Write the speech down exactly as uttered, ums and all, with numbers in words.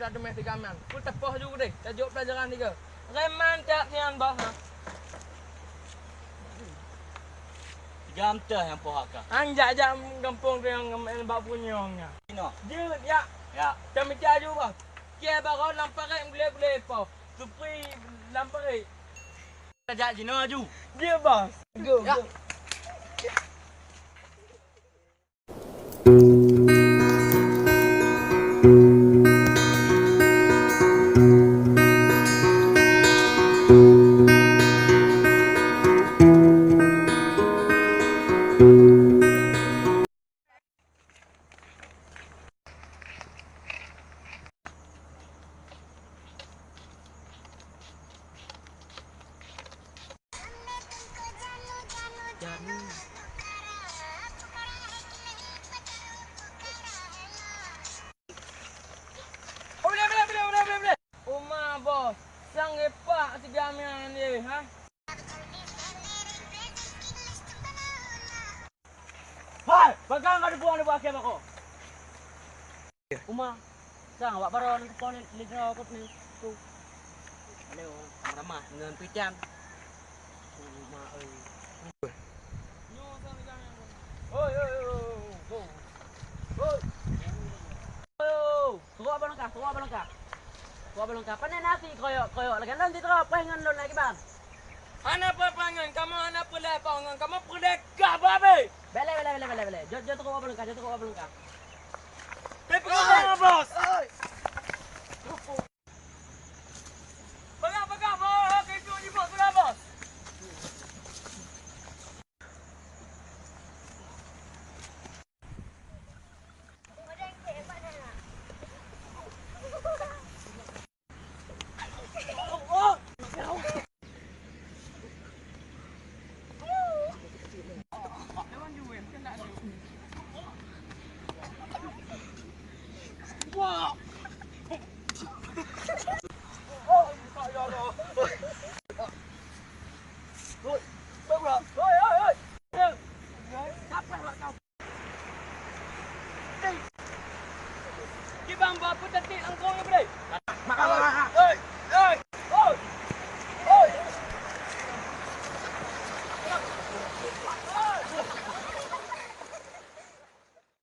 Tak teumé sigaman. Ku teupôh ju deh, tajok pelajaran tiga. Reman tak nyan bah, ha. Tiga amtah nyang poh ka. Ang jak-jak gampông tu nyang main bak punyong nya. Ino. Jeuet, ya. Ya. Tamita ju bah. Kiai baroe lam parit gulé-gulé po. Supri lam parit. Tajak jinoe aju. Jeuet, bos. Go, ya. Go. Uma bos, sang epak si Damian ye, ha? Hai, bagang ka dibuang di bawah kiam aku. Uma, sang awak baroe nang teupon lé droe kot ni tu. Aduh, ramah ngon picang. Uma oi. Oi, oi, oi, oi, oi. Oi. Suruh abang langkah, suruh abang langkah. Suruh abang langkah. Pane nasi keroyok, keroyok lagèe lôn sidroe, paih ngon lôn lagèe bang. Hana peue-peue ngon kamoe, hana peureulèe ngon kamoe, peureulèe gah babe. Bele, bele, bele, bele, bele. Jom, jom, suruh abang langkah, jom, suruh abang langkah. Peugah, peugah, bos. Peugah, peugah, bos. Keuneuk jibok peugah, bos. Hoi, hoi, hoi. Kiban bak peue teutiek langkong nyoe, Bre?